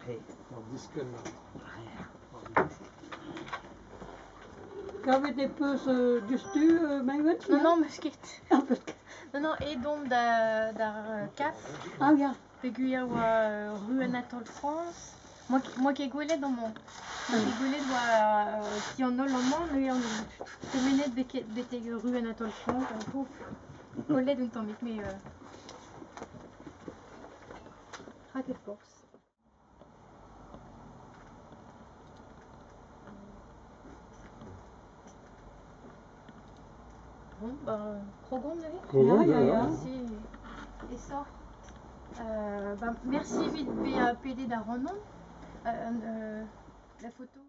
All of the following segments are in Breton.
He. War diskenn. Kavet e peus diouzhtu, Maïwenn? Non, non, 'meus ket. Ah, 'peus ket. Non, non, aet on d'ar kaf. Ah ya. Peogwir oa rue Anatole France. Moa ket gwelet amañ. Moa ket gwelet oa ti an holl amañ, neuze on tremenet betek rue Anatole France. Pouf, kollet un tammig, mais raket forzh. Bon, bah, krogomp neuze? Krogomp, Ya, ya, ya. Merci. Essor. Bah, merci evit bezañ pedet ac'hanon. La photo.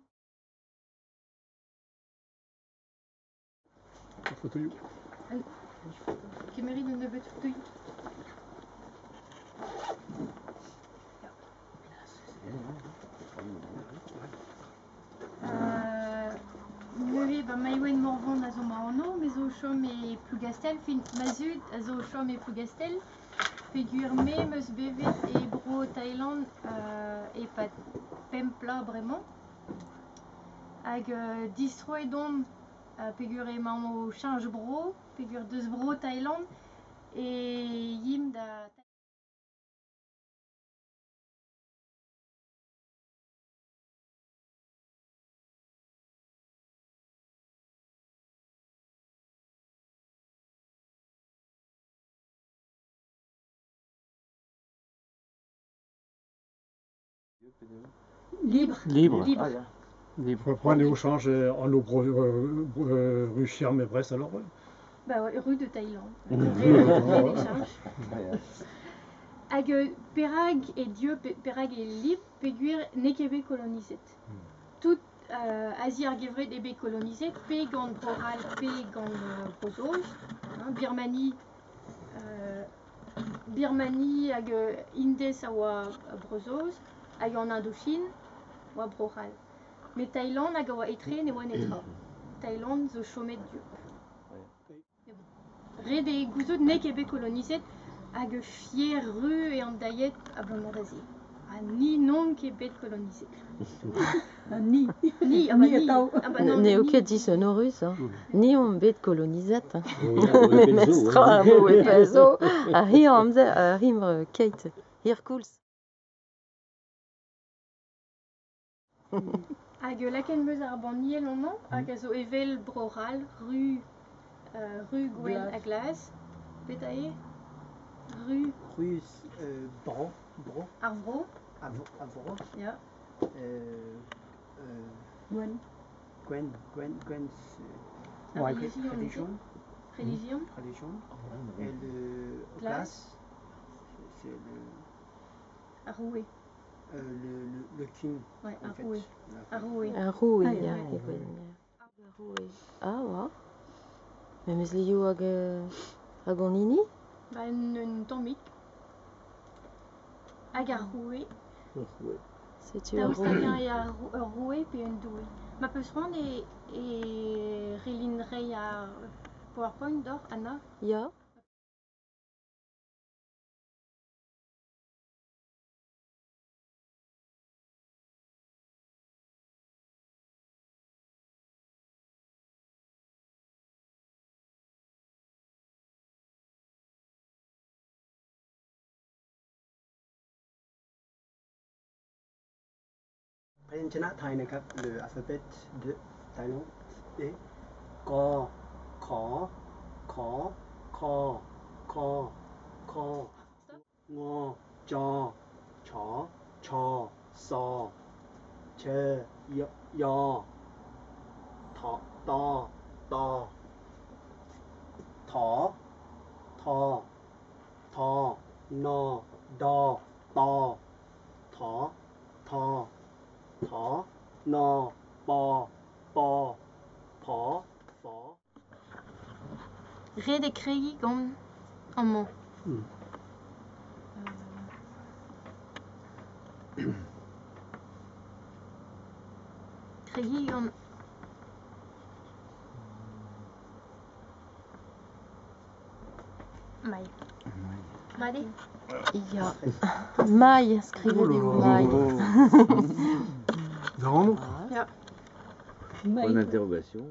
Ar fotoioù. Kemerit un nebeud fotoioù. Neuze, ba Maïwenn Morvan a zo ma anv, me zo o chom e Plougastell, fin ma zud a zo o chom e Plougastell, peogwir me 'm eus bevet e bro Thaïland e-pad pemp bloaz bremañ. Hag distroet on peogwir emaomp o cheñch bro, peogwir deus bro Thaïland e yimp da Libre. Libre. Libre. Ah, ya. Libre. Prendre au change en eau rue Chirme et Brest alors. Bah ouais, rue de Thaïlande. Ouais. Ah, ya. Hag perak e Dieu, perak e lib, peogwir n'eo ket bet kolonizet. Tout Azi ar gevred eo bet kolonizet, pe gant Bro-C'hall, pe gant Bro-Saoz, hein, Birmanie, Birmanie hag Indez a oa Bro-Saoz, hag an Indochine oa Bro-C'hall. Met Thaïland hag a oa etre ne oa netra. Thaïland zo chomet du. Ret eo gouzout n'eo ket bet kolonizet hag fier-ru eo an dailhed abalamour da se. Ha ni n'omp ket bet kolonizet. Ha ni. Ni, ah bah Ni ni. atav. Ah bah non, N'eo ni. ket dishonorus, hein. Ni omp bet kolonizet. Oh, ya, Memes zo, tra ouais. a vo e pell zo. Ha hir amzer, hir keit, hir koulz. Hag lakaet 'm eus ar banniel amañ, hag a zo evel Bro-C'hall, ru gwenn Glas. ha glas. Petra eo? Ru. Ruz, bro, bro. Ar vro. A vro. Ya. Gwenn. Gwenn, gwenn, gwenn, c'est Ar Ouais. relijion, Religion. Religion. Religion. Et le Glas. glace, c'est le Ar roue. Le king, Ouais, en ar fait. roue. La Ar roue. Ar roue, Ah, ya, ouais. e gwenn, ya. Ar roue. Ah, oa. Memes lioù hag hag an hini? Ba, un tammig. Hag ar roue. Ar roue. Setu ar Daoust roue. hag-eñ eo ur roue pe un doue. Ma peus c'hoant e relin reiñ ar PowerPoint deoc'h, Anna? Ya. พยัญชนะไทยนะครับ หรือ alphabet de Thailand เอ๊ะกขอขอคอคอคองอจอฉอชอซอเชยยอทอตอตอถอทอทอนอดอตอถอทอถอนอปอปอผอฝอ Ret eo kregiñ gant amañ. Kregiñ gant Mai. Mat eo? Ya. Mailh, skrivet eo mailh. Da anv? Mailh. Point d'interrogation.